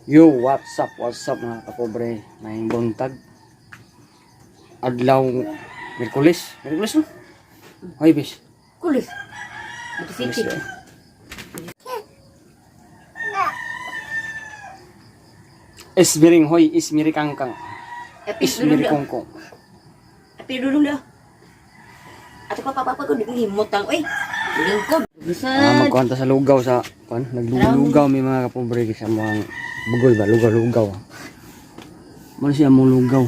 Yo, what's up mga kapobre? Maayong buntag. Adlaw Miyerkules. Miyerkules no? Hoy, bis. Kulis. Buti. Miyerkules, eh. Ismiring hoy, ismiri kangkang. Api Ismiri dulong dah. kongkong. Api dulong dah. Ato pa pa pa ko himutang oy. Lingkod. Ah, Bisad. magkuhan ta sa lugaw sa kuan, naglulugaw may mga kapobre sa mga bugoy ba, lugaw-lugaw. Mo siya mo lugaw.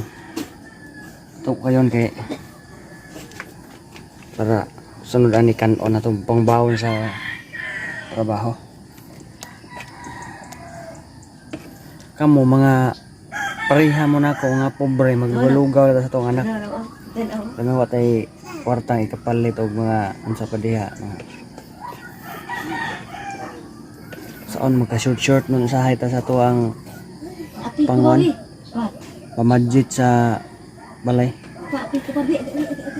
Ito kayon kay para sunod ani kanon na itong pangbawon sa trabaho. Kamo mga pareha mo na ako nga pobre maglugaw na sa itong anak. Kami wa tay kwartang ikapalit og mga unsa pa diha mga saon magka short short nun usahay ta sa tuang Api ko Pangwan. bi. Pa, pamadjit sa balay. pa api ko pa bi. Api api api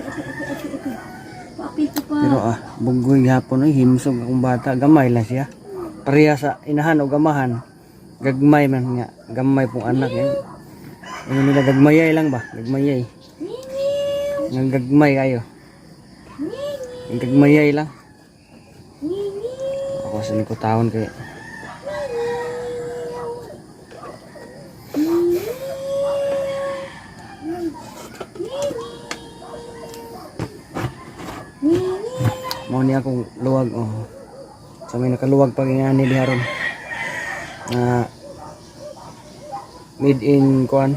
api. Pa api ko pa. Pero ah, bugoy gihapon oy himsog akong bata, gamay lang siya. Pareha sa inahan o gamahan. Gagmay man nga, gamay pong anak eh. Ano nila gagmayay lang ba? Gagmayay. Nga gagmay kayo. Ang gagmayay lang. Ako sa likutawon kay mao ni akong luwag oh. Sa may nakaluwag pag ingani diha ron. Na made in kuan.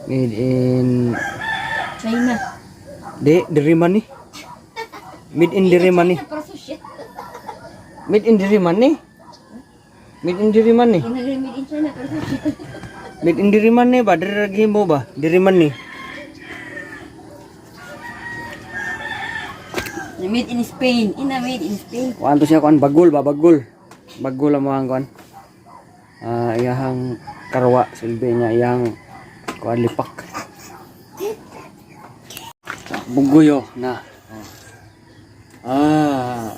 Made in China. di diri man ni. Made in diri man ni. Para sa shit. Made in diri man ni. Made in diri man ni. Ina made in China para sa shit. Made in diri man ni ba diri ra gihimo ba? Diri man ni. Made in Spain. Ina made in Spain. Kuan to siya kuan bagol ba bagol. Bagol ang mga kuan. Ah, iyahang karwa silbi niya iyang kuan lipak. Bugoyo na. Oh. Ah.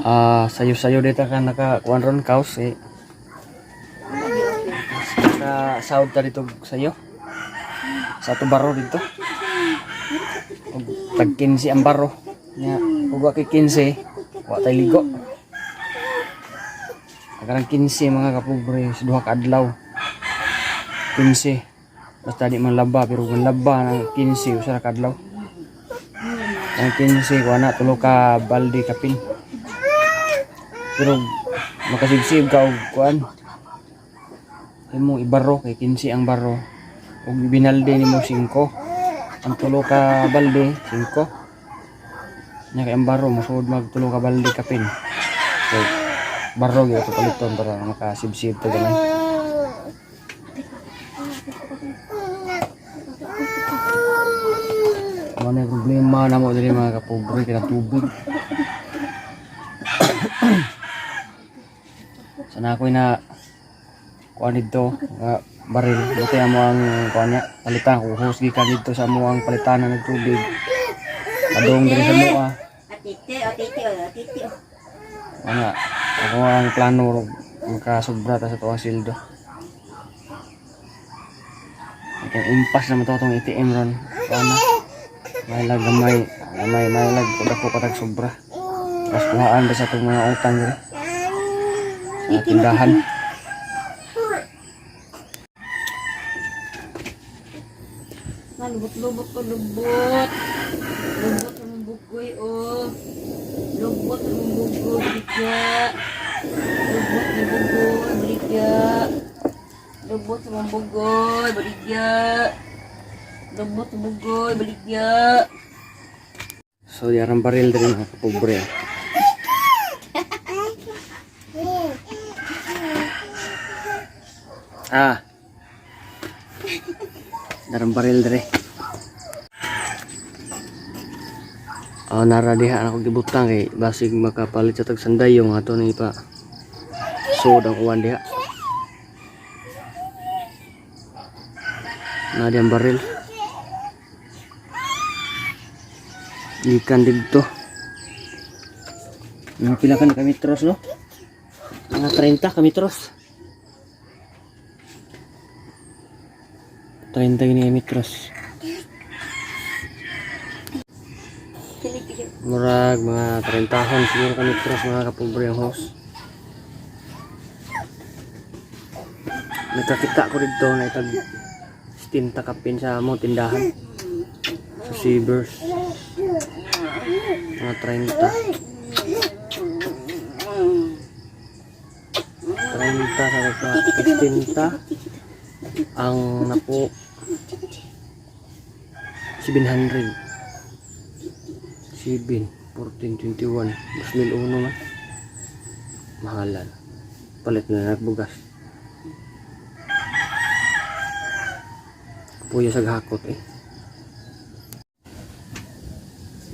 Ah, sayo-sayo dito ka naka kuan ron kaos eh. Sa south ta dito sayo. Sa ato baro dito. Og tag 15 ang baro. Nya ug wa kay 15, wa tay ligo. Akarang 15 mga kapobre sa duha ka adlaw. 15. Basta di man laba pero kung laba ng 15 usa ra ka adlaw. Ang 15 kuha na tulo ka balde kapin. Pero makasibsib ka og kuan. Imo ibaro kay 15 ang baro. Ug binalde nimo 5. Ang tulo ka balde 5. Nya kay ang baro mosuod mag tulo ka balde kapin. So baro gyud ato paliton para makasibsib ta gamay. Mao na yung problema namo diri mga kapobre kay tubig. Sana ako'y na kuan dito nga baril buti amo ang kuan niya palitan ko hose gikan dito sa amo ang palitanan ng tubig padung diri sa mua. Atite, atite, atite. Ana ako ang plano makasobra ta sa tuwang sildo. Kay impas naman to tong ATM ron kuan na may lag gamay gamay may lag kung dako patag sobra tapos kuhaan ba sa itong mga utang diri sa tindahan. Lubot-lubot ko, lubot. Lubot ang bugoy, oh. Lubot ang bugoy, baligya. Lubot ni bugoy, baligya. Lubot ang bugoy, baligya. Lubot ang bugoy, baligya. So, yarang baril diri mga kapobre. Ah. Darang baril diri. Ah, nara diha na ako gibutang kay basig makapalit sa tag sandayong ato ni pa. Sud ang uwan diha. Na diyang baril. Gikan didto. Mga pila ka na kami tros, no? Mga 30 kami tros. 30 gini kami tros. Murag mga 30 siguro kami tros, mga kapobre, ang host. Nakakita ko dito na itag 70 kapin sa mo tindahan. Sa Seavers. Mga 30. 30 sa pa 70 ang napo 700. 7 14 21 2001 man. Mahalan. Palit na nagbugas. Puyo sa gakot eh.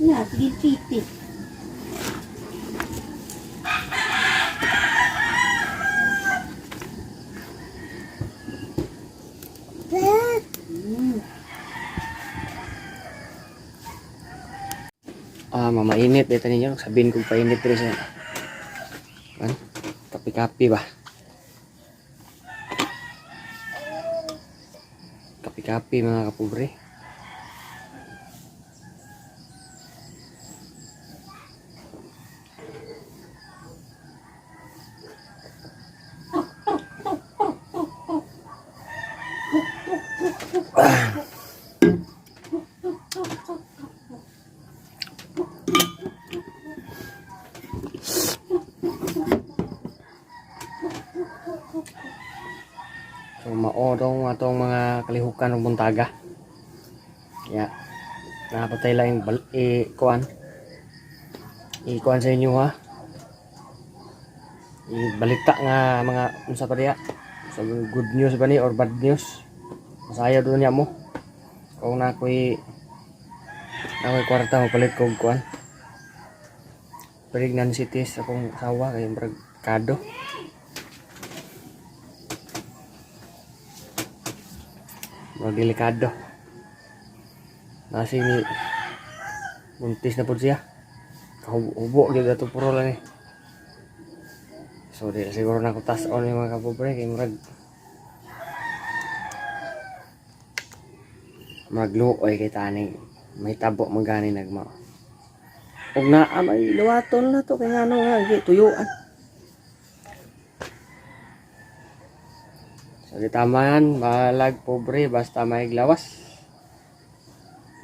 Na, sige, titi. Ah, mamainit dito ninyo. Sabihin ko painit rin sa kan? Kapi-kapi ba? Kapi-kapi, mga kapobre. So mao tong atong mga kalihukan ng buntaga. Ya. Napatay lang yung kuan. I-kuan sa inyo ha. Ibalita nga mga unsa pa diya. So good news ba ni or bad news? Masaya doon niya mo. Kung na ako'y kwarta mo palit kog kuan. Pregnancy test akong asawa kay murag kado. Murag delikado. Nasi ni buntis na po siya. Kahubo gyud ato puro lang eh. So di na siguro na ko tas on yung mga kapobre kay murag magluoy kay tani may tabo magani nagmao. Og naa may luwaton na to kay ngano nga gi tuyuan. So di taman, balag pobre basta may glawas.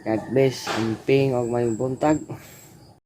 God bless, amping og may buntag.